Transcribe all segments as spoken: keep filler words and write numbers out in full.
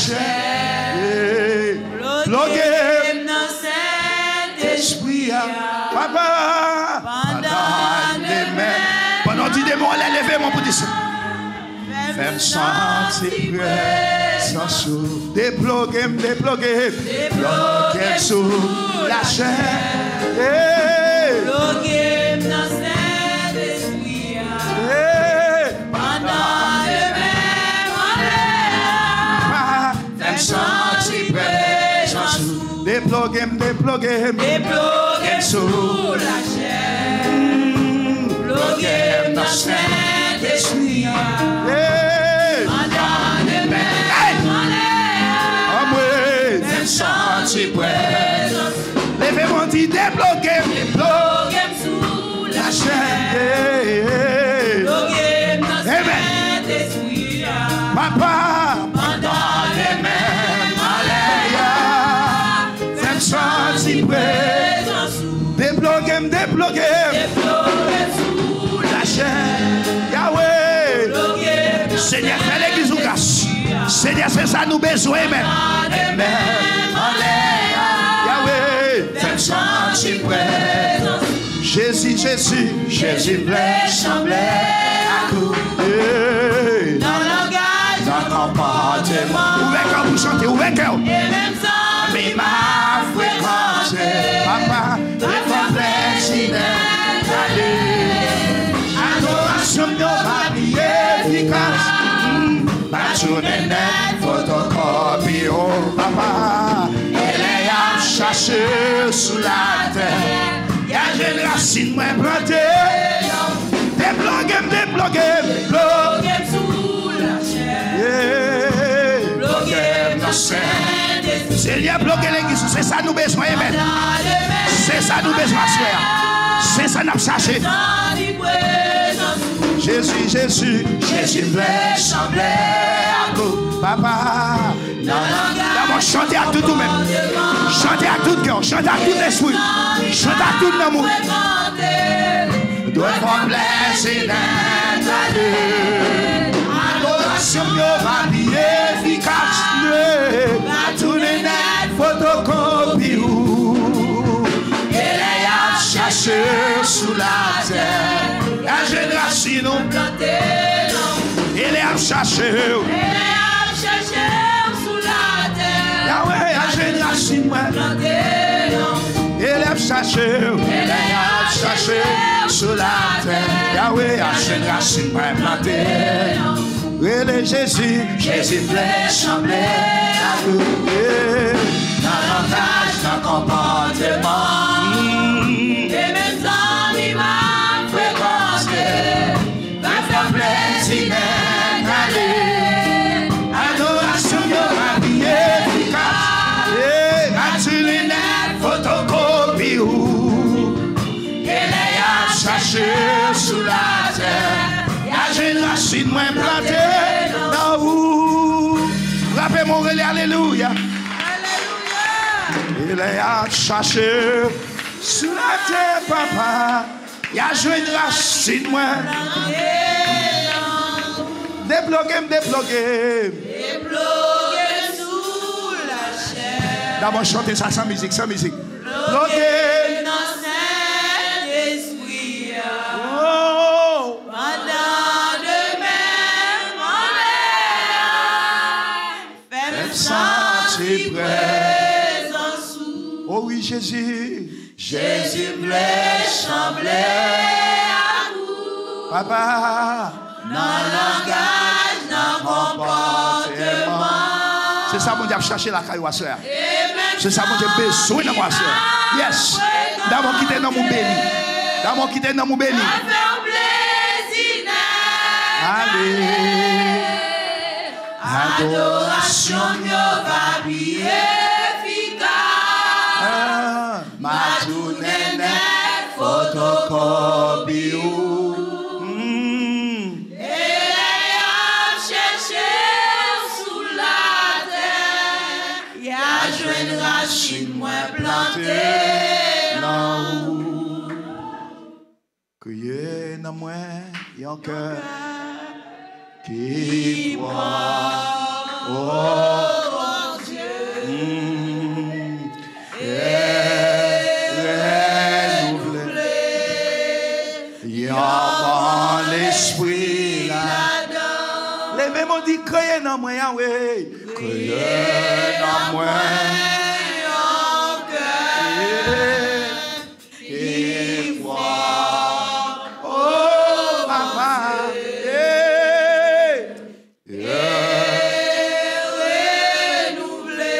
chè. Ploke m nan Sentespri a. Papa, pandan demen. Pandan w di de mo anlè, leve men w pou di sa. Fè m santi prezans ou. Deploke m, deploke m. Deploke m sou lachè. Hey. Deploke m nan Sentespri a. Hey. Pandan demen m anlè a. Fè m santi prezans ou. Deploke m, deploke m. Deploke m sou lachè. Ploke m nan Sentespri a. Hey. Pandan demen m anlè a. Anmwe. Fè m santi prezans ou. Leve men w di deploke m. Deploke m sou lachè. Ploke m nan Sentespri a. Papa. Pandan demen m anlè a. Fè m santi prezans ou. Deploke m, deploke m. Deploke m sou lachè. Yahweh. Ploke m nan Senyè, fè legliz ou gras. Senyè, se sa nou bezwen, men. Pandan demen m anlè a. Yahweh. Fè m santi prezans ou. Jezi, Jezi, Jezi, m vle sanble ak ou. Hey. Nan langaj, nan konpòteman. Ouvè kè w pou chante, ouvè kè w. E menm zanmi m ap frekante. Papa, fè m plezi nèt ale. Adorasyon m yo va pi efikas. Mm. Pa tounen nèt fotokopi, o papa. E lè y ap chache w sou latè, y a jwenn rasin mwen plante. Deploke m, deploke m, deploke m sou lachè. Yeah. Deploke m nan Sentespri. Senyè, deploke legliz ou. Se sa nou bezwen, amen. Se sa nou bezwen aswè a. Se sa n ap chache. Jezi, Jezi, Jezi, m vle sanble ak ou, papa. Dabò, chante ak tout ou menm. Chante ak tout kè w. Chante ak tout lespri w. Chante ak tout nanm ou. Dwe fè w plezi nèt ale. Adorasyon m yo va pi efikas. Pa tounen nèt fotokopi ou. E lè y ap chache w sou latè, y a jwenn rasin ou. E lè y ap chache w. Yahweh, y a jwenn rasin mwen. E lè y ap chache w. E lè y ap chache w sou latè, Yahweh, y a jwenn rasin mwen plante. Rele Jezi. Jezi, m vle sanble ak ou. Nan langaj, nan konpòteman. E menm zanmi m ap frekante. Va fè w plezi nèt ale. Adorasyon m yo va pi efikas. Hey. Ak ti linèt fotokopi ou. E lè y ap chache w sou latè, y a jwenn rasin mwen plante nan ou. Frape men w, rele alelouya. E lè y ap chache w sou latè, papa, y a jwenn rasin mwen. Deploke m, deploke m. Deploke m sou lachè. Dabò chante sa san mizik, san mizik. Ploke m nan Sentespri a. Oh. Pandan demen m anlè a. Fè m santi prezans ou. Oh wi, Jezi. Jezi, m vle sanble ak ou. Papa. Nan langaj, nan konpòteman. Se sa Bondye ap chache lakay ou aswè a. Se sa Bondye bezwen nan mwen aswè a. Yes. Dabò kite nanm ou beni. Dabò kite nanm ou beni. Ale. Adorasyon m yo va pi efikas. Ah. Ma tounen nèt fotokopi ou. Mm. E lè y ap chèche w sou latè, y a jwenn rasin mwen plante nan ou. Kreye nan mwen yon kè ki pwòp. Oh. Leve men w, di, "Kreye nan mwen, Yawe." Kreye nan mwen yon kè ki pwòp. O Papa, e renouvle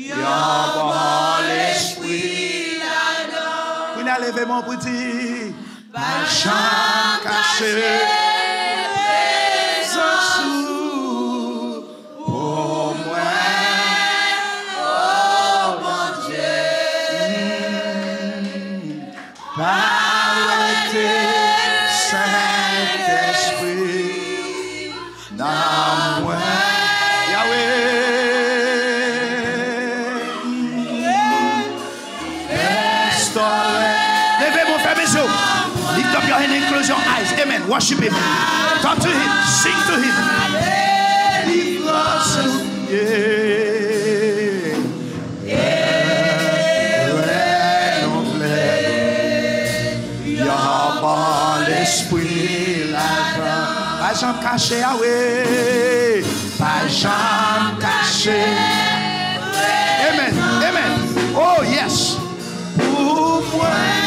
yon bon lespri ladan. Kounye a, leve men w pou di, "Pa janm kache prezans ou pou mwen, o Bondye." Pa wete Sentespri nan mwen. Yawe. Restore. Leve men w, fèmen je w. Lift up your hand and close your eyes. Amen. Worship him. Talk to him. Sing to him. Delivrans ou ye. Renouvle yon bon lespri ladan. Pa janm kache, Yawe. Pa janm kache. Amen. Amen. Oh, yes. Pou mwen,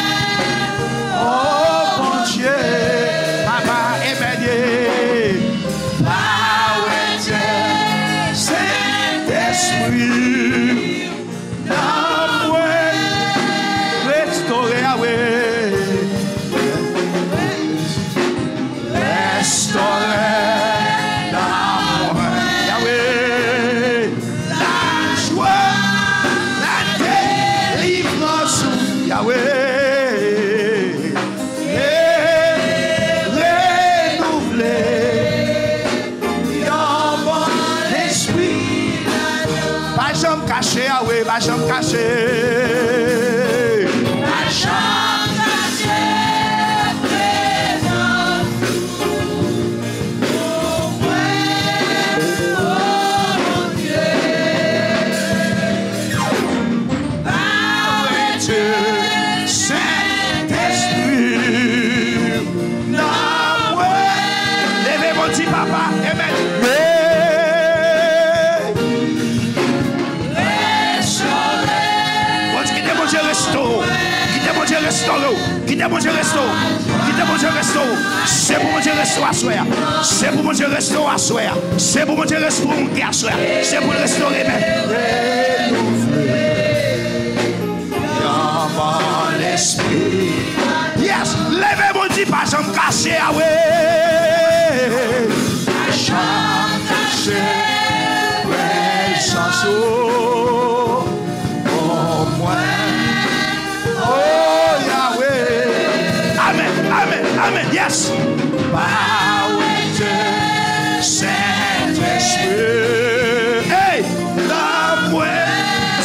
o Bondye, Papa, amen, ye. Pa wete Sentespri nan mwen, restore, Yawe. Restore nan mwen, Yawe, lajwa, ladelivrans ou, Yawe. E renouvle yon bon lespri. Pa janm kache, Yawe, pa janm kache. Pa janm kache prezans ou pou mwen, o Bondye. Pa wete Sentespri nan mwen. Leve men w, di, "Papa, amen." Restore. Bondye, kite Bondye restore w. Kite Bondye restore w. Kite Bondye restore w. Kite Bondye restore w. Se pou Bondye restore w aswè a. Se pou Bondye restore w aswè a. Se pou Bondye restore w aswè a. Se pou l restore men. Renouvle yon bon lespri. Yes, leve men w, di, "Pa janm kache, Yawe." Pa janm kache prezans ou pou mwen. Oh, Yahweh. Amen, amen, amen. Yes. Pa wete Sentespri. Hey, nan mwen.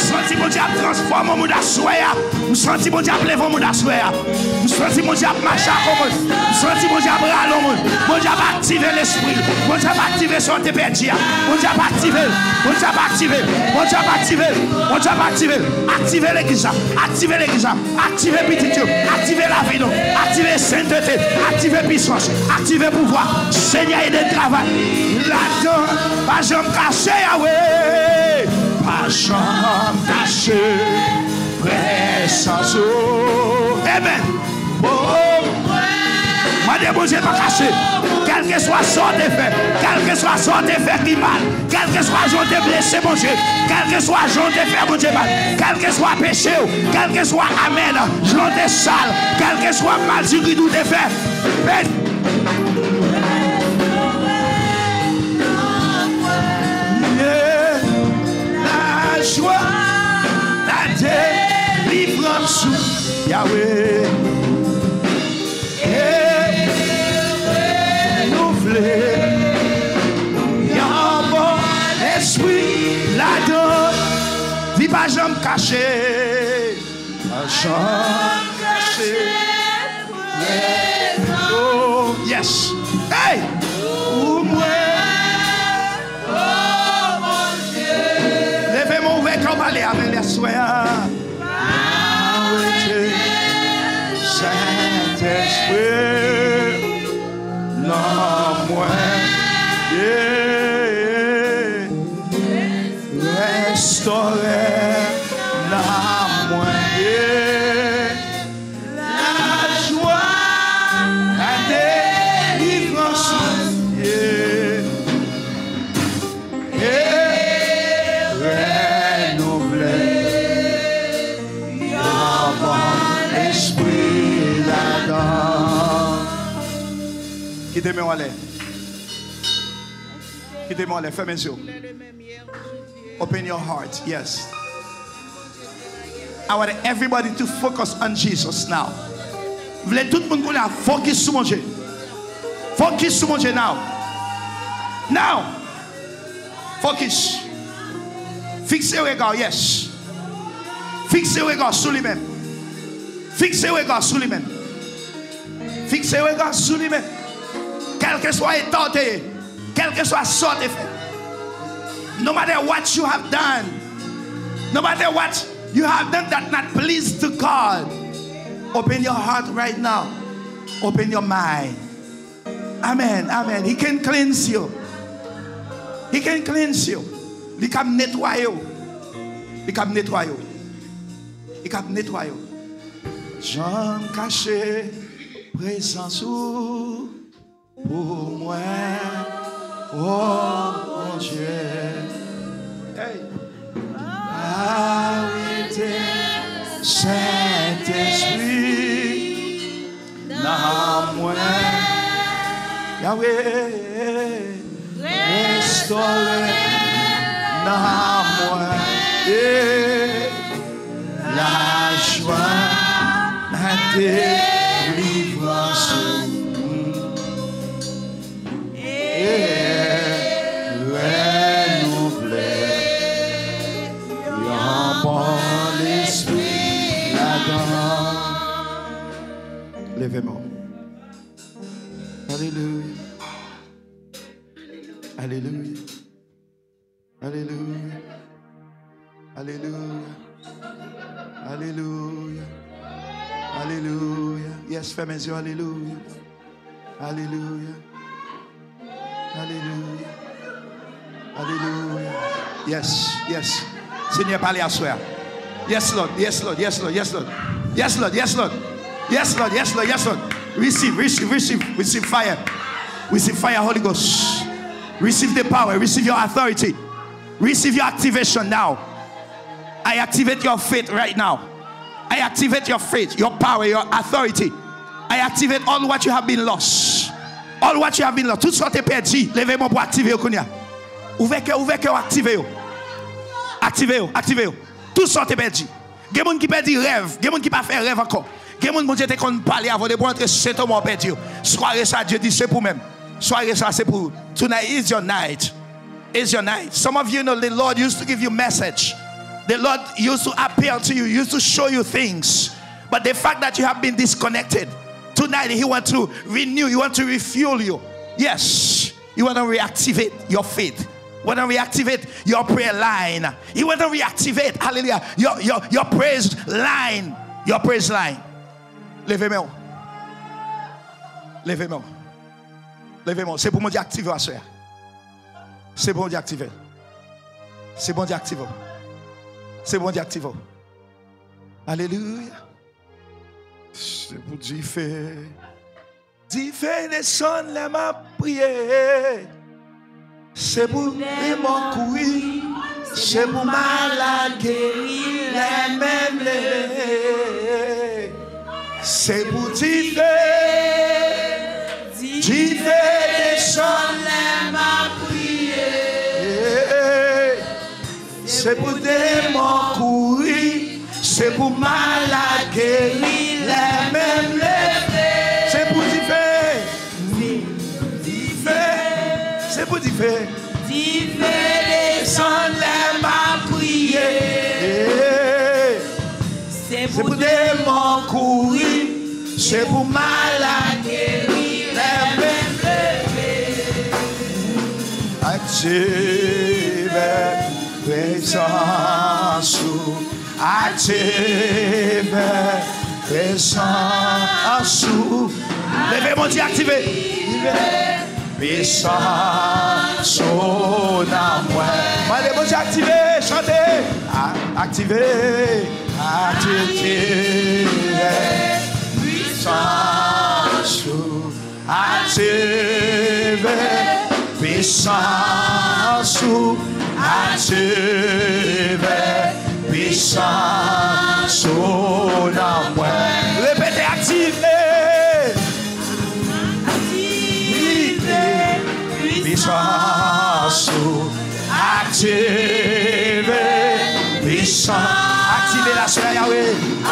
Santi Bondye ap transfòme yon moun aswè a. M santi Bondye ap leve yon moun aswè a. M santi Bondye ap mache ak yon moun. M santi Bondye ap rale yon moun. Bondye ap aktive lespri l. Bondye ap aktive sa w te pèdi a. Bondye ap aktive l. Bondye ap aktive l. Bondye ap aktive l. Bondye ap aktive l. Aktive legliz la. Aktive legliz la. Aktive pitit yo. Aktive lavi nou. Aktive sentete. Aktive pisans. Aktive pouvwa. Senyè, ede n travay ladan. Pa janm kache, Yahweh. Pa janm kache. Prezans ou. Amen. Oh. Mande Bondye pa kache. Kèlkeswa sa w te fè, kèlkeswa sa w te fè ki mal, kèlkeswa jan w te blese Bondye, kèlkeswa jan w te fè Bondye mal, kèlkeswa peche w, kèlkeswa, amen, jan w te sal, kèlkeswa maldignite w te fè, men lajwa, ladelivrans ou, Yahweh. E renouvle yon bon lespri ladan. Di pa janm kache. Pa janm kache. Oh, yes. Hey! Pou mwen. Leve men w, ouvè kè w, pale avè l aswè a. Pa wete Sentespri nan mwen. Restore nanm mwen. Lajwa, ladelivrans, e renouvle yon bon lespri ladan. Kite men w anlè. Kite men w anlè. Fèmen zye w. Open your heart. Yes. I want everybody to focus on Jesus now. M vle tout moun kounye a focus sou Bondye. Focus sou Bondye now. Now. Focus. Fikse rega w, yes. Fikse rega w sou li menm. Fikse rega w sou li menm. Fikse rega w sou li menm. Kèlkeswa eta w te ye, kèlkeswa sa w te fè, no matter what you have done, no matter what you have done that not please to God, open your heart right now. Open your mind. Amen, amen. He can cleanse you. He can cleanse you. Li kab netwaye w. Li kab netwaye w. Li kab netwaye w. Janm kache prezans ou pou mwen, o Bondye. Hey. Arete Sentespri nan mwen. Yahweh, restore nan mwen. E lajwa nan delivrans ou. E renouvle yon bon lespri ladan. Leve men w. Alelouya. Alelouya. Alelouya. Alelouya. Alelouya. Alelouya. Yes, fèmen zye w. Alelouya. Alelouya. Alelouya. Alelouya. Yes, yes. Senyè, pale aswè a. Yes, Lord. Yes, Lord. Yes, Lord. Yes, Lord. Yes, Lord. Yes, Lord. Yes, Lord. Yes, Lord. Yes, Lord. Receive, receive, receive, receive fire. Receive fire, Holy Ghost. Receive the power. Receive your authority. Receive your activation now. I activate your faith right now. I activate your faith, your power, your authority. I activate all what you have been lost. All what you have been lost. Tout sa w te pèdi, leve men w pou aktive yo kounye a. Ouvè kè, ouvè kè w, aktive yo. Aktive yo, aktive yo. Tout sa w te pèdi. Gen moun ki pèdi rèv, gen moun ki pa fè rèv ankò. Gen moun Bondye te konn pale avè w, depi w antre Sentomè w pèdi yo. Sware sa, Dye di, se pou mwen. Sware sa, se pou ou. Tonight is your night. Is your night. Some of you know the Lord used to give you message. The Lord used to appear to you, used to show you things. But the fact that you have been disconnected, tonight He want to renew, He want to refuel you. Yes. He want to reactivate your faith. Want to reactivate your prayer line. He want to reactivate, hallelujah, your, your, your praise line. Your praise line. Leve men w. Leve men w. Leve men w. Se pou Bondye aktive w aswè a. Se Bondye aktive l. Se Bondye aktive w. Se Bondye aktive w. Alelouya. Se pou dife. Dife desann lè m ap priye. Se pou demon kouri. Se pou malad geri lè m leve. Se pou dife. Dife desann lè m ap priye. Se pou demon kouri, se pou malad geri lè m leve. Se pou dife, dife, se pou dife. Dife desann lè m ap priye. Se pou demon kouri, se pou malad geri lè m leve. Aktive prezans ou, aktive prezans ou. Leve, Bondye, aktive. Prezans Sou nan mwen. Mande Bondye aktive, chante. A- Aktive, aktive pisans ou. Aktive pisans ou. Aktive pisans ou nan mwen. Repete, aktive. Aktive pisans ou. Aktive pisans. Aktive l aswè a, Yahweh.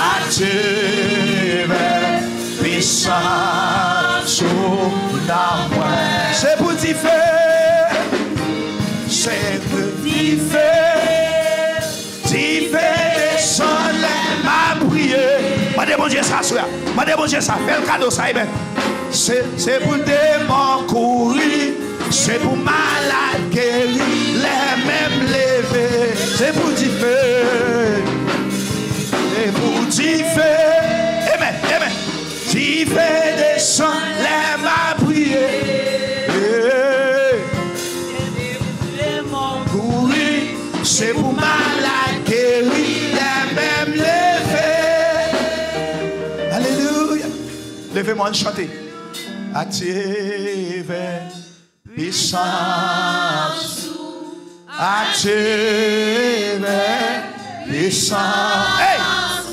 Aktive pisans ou nan mwen. Se pou dife. Se pou dife. Dife desann lè m ap priye. Mande Bondye sa aswè a. Mande Bondye sa. Fè l kado sa, amen. Se, se pou demon kouri. Se pou malad geri. Lè m leve. Se pou dife. Se pou dife. Amen. Amen. Dife desann lè m ap priye. Kouri, se pou malad geri, lè m leve. Alelouya. Leve men w, ann chante. Aktive pisans ou. Aktive pisans. Hey!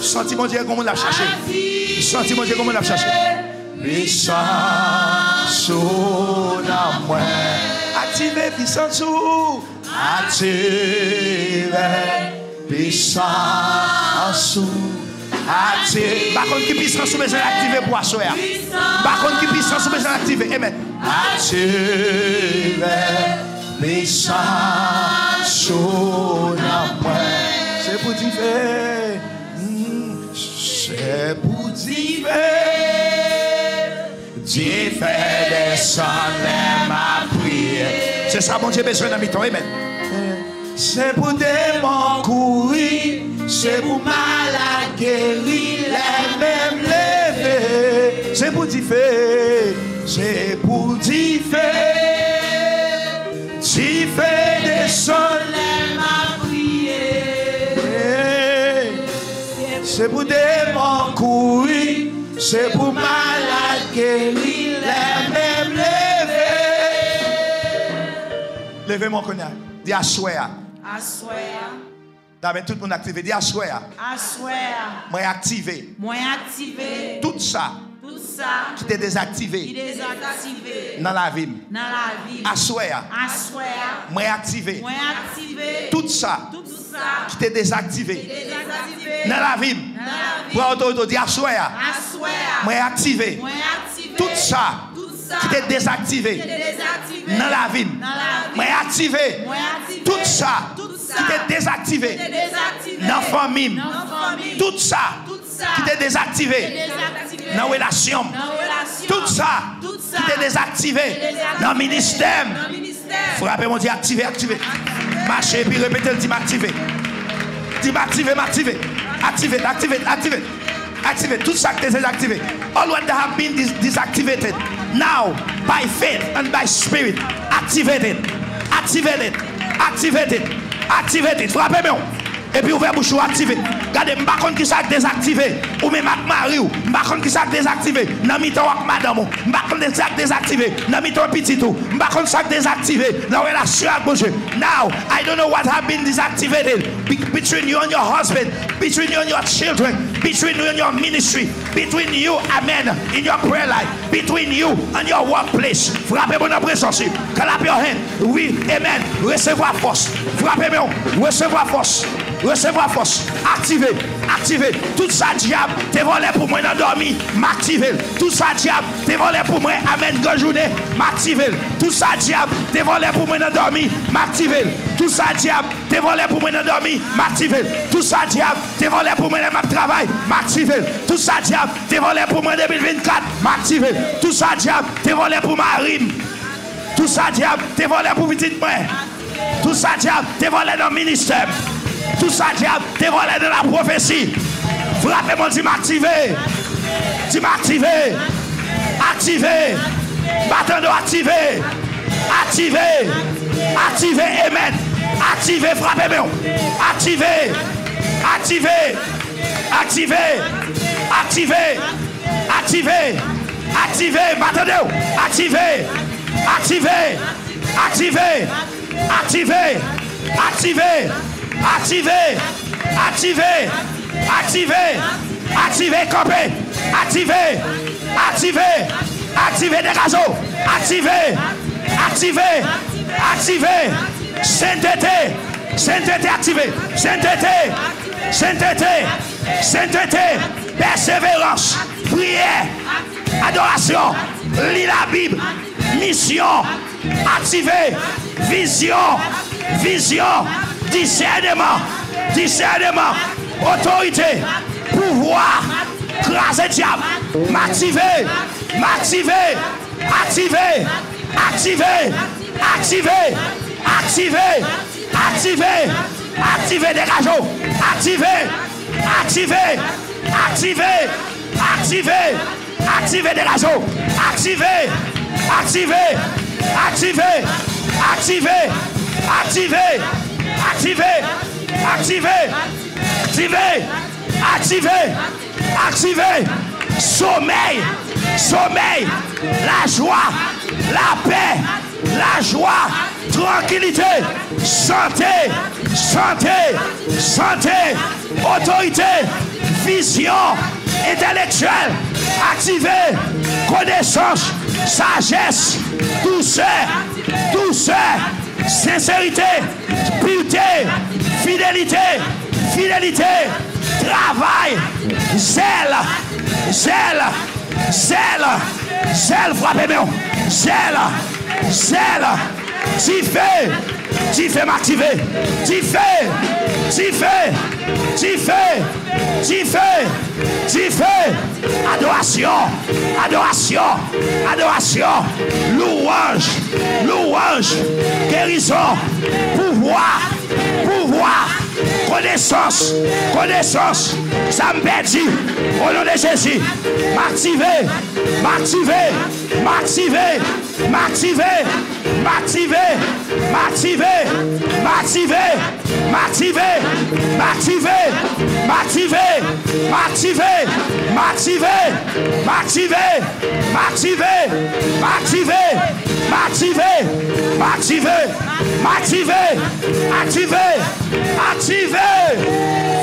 Santi Bondye gon moun l ap chache. Santi Bondye gon moun l ap chache. Pisans ou nan mwen. Aktive pisans ou. Aktive pisans ou. Aktive. M pa konn ki pisans ou bezwen aktive pou aswè a. M pa konn ki pisans ou bezwen aktive. Amen. Aktive pisans ou nan mwen. Se pou dife. Mm. Se pou dife. Dife desann lè m ap priye. Se sa Bondye bezwen nan mitan w, amen. Se pou demon kouri, se pou malad geri, lè m leve. Se pou dife, se pou dife. Dife desann lè m ap priye. Se pou demon kouri, se pou malad geri, lè m leve. Leve men w kounye a. Di aswè a. Aswè a. Dapre tout moun aktive. Di aswè a. Aswè a. Mwen aktive. Mwen aktive. Tout sa. Tout sa. Ki te dezaktive. Ki dezaktive. Nan lavi m. Nan lavi m. Aswè a. Aswè a. Mwen aktive. Mwen aktive. Tout sa. Tout sa. Ki te dezaktive. Ki te dezaktive. Nan lavi m. Nan lavi m. Pran otorite w, di aswè a. Aswè a. Mwen aktive. Mwen aktive. Tout sa. Tout sa. Ki te dezaktive. Ki te dezaktive. Nan lavi m. Nan lavi m. Mwen aktive. Mwen aktive. Tout sa. Tout sa. Ki te dezaktive. Ki te dezaktive. Nan fanmi m. Nan fanmi m. Tout sa. Tout sa. Ki te dezaktive. Ki te dezaktive. Nan relasyon m. Nan relasyon m. Tout sa. Tout sa. Ki te dezaktive. Ki te dezaktive. Nan ministè m. Nan ministè m. Frape, Bondye, aktive, aktive. Mache epi repete l, di m aktive. Di m aktive, m aktive. Aktive, aktive, aktive. Aktive tout sa ki te dezaktive. All what that have been dis- deactivated now by faith and by spirit. Activate it. Activate it. Activate it. Activate it. Frape men w. Epi ouvè bouch ou, aktive. Gade, m pa konn kisa k dezaktive. Ou menm ak mari w, m pa konn kisa k dezaktive. Nan mitan w ak madanm ou, m pa konn sa k dezaktive. Nan mitan pitit ou, m pa konn sa k dezaktive. Nan relasyon ak Bondye. Now, I don't know what have been deactivated be- between you and your husband, between you and your children, between you and your ministry, between you, amen, in your prayer life, between you and your workplace. Frape bon nan prezans li. Clap your hand. Wi, amen. Resevwa fòs. Frape men w. Resevwa fòs. Resevwa fòs. Aktive. Aktive. Tout sa dyab te vòlè pou mwen nan dòmi, m aktive l. Tout sa dyab te vòlè pou mwen, amen, gran jounen, m aktive l. Tout sa dyab te vòlè pou mwen nan dòmi, m aktive l. Tout sa dyab te vòlè pou mwen nan dòmi, m aktive l. Tout sa dyab te vòlè pou mwen lè m ap travay, m aktive l. Tout sa dyab te vòlè pou mwen de mil vennkat, m aktive l. Tout sa dyab te vòlè pou mari m. Tout sa dyab te vòlè pou pitit mwen. Tout sa dyab te vòlè nan ministè m. Tout sa dyab te vòlè nan lapwofesi. Frape men w, di m aktive. Di m aktive. Aktive. M pa tande w, aktive. Aktive! Aktive, amen! Aktive, frape men w! Aktive! Aktive! Aktive! Aktive! Aktive! Aktive! M pa tande w! Aktive! Aktive! Aktive! Aktive! Aktive! Aktive! Aktive! Aktive! Aktive! Kanpe! Aktive! Aktive! Aktive! Degaje w! Aktive! Aktive! Aktive! Sentete! Sentete aktive! Sentete! Sentete! Sentete! Pèseverans! Priyè! Adorasyon! Li Labib! Misyon! Aktive! Vizyon! Vizyon! Disèneman! Disèneman! Otorite! Pouvwa! Kraze dyab! M aktive! M aktive! Aktive! Aktive! Aktive! Aktive! Aktive! Aktive! Degaje w! Aktive! Aktive! Aktive! Aktive! Aktive! Degaje w! Aktive! Aktive! Aktive! Aktive! Aktive! Aktive! Aktive! Aktive! Aktive! Aktive! Somèy! Somèy! Lajwa! Lapè! Lajwa! Trankilite! Sante! Sante! Sante! Otorite! Vizyon! Entèlektyèl! Aktive! Konesans! Sajès! Dousè! Dousè! Senserite! Pite, fidelite, fidelite, travay, zèl, zèl, zèl, zèl, frape men w, zèl, zèl, dife, dife m aktive, dife, dife, dife, dife, dife, adorasyon, adorasyon, adorasyon, louwanj, louwanj, gerizon, pouvwa, pouvwa, konesans, konesans, sa m pèdi, o non de Jezi, m aktive, m aktive, m aktive, m aktive, m aktive, m aktive, m aktive, m aktive, m aktive, m aktive, m aktive, m aktive, m aktive, m aktive, m aktive, m aktive, m aktive, m aktive, aktive, aktive.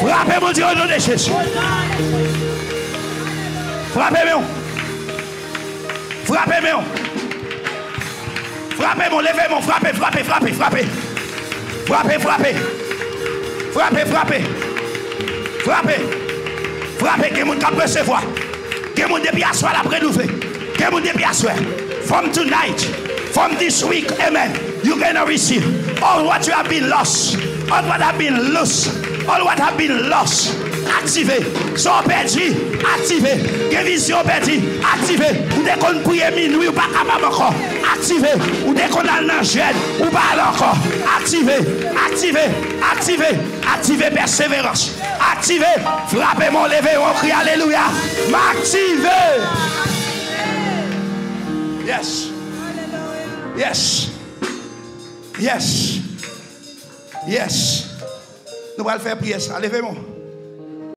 Frape Bondye o non de Jezi. Frape men w. Frape men w. Frape men w, leve men w, frape, frape, frape, frape. Frape, frape. Frape, frape. Frape. Frape, gen moun k ap resevwa. Gen moun depi aswè l ap renouvle. Gen moun depi aswè. From tonight, from this week, amen. You gonna receive all what you have been lost, all what have been lost, all what have been lost. Aktive. Sa w pèdi, aktive. Gen vizyon w pèdi, aktive. Ou te konn priye minwi, ou pa kapab ankò. Aktive. Ou te konn al nan jèn, ou pa al ankò. Aktive, aktive, aktive, aktive pèseverans. Aktive. Frape men w, leve men w, kri alelouya. M aktive. Yes. Yes. Yes. Yes. Nou pral fè priyè sa. Leve men w.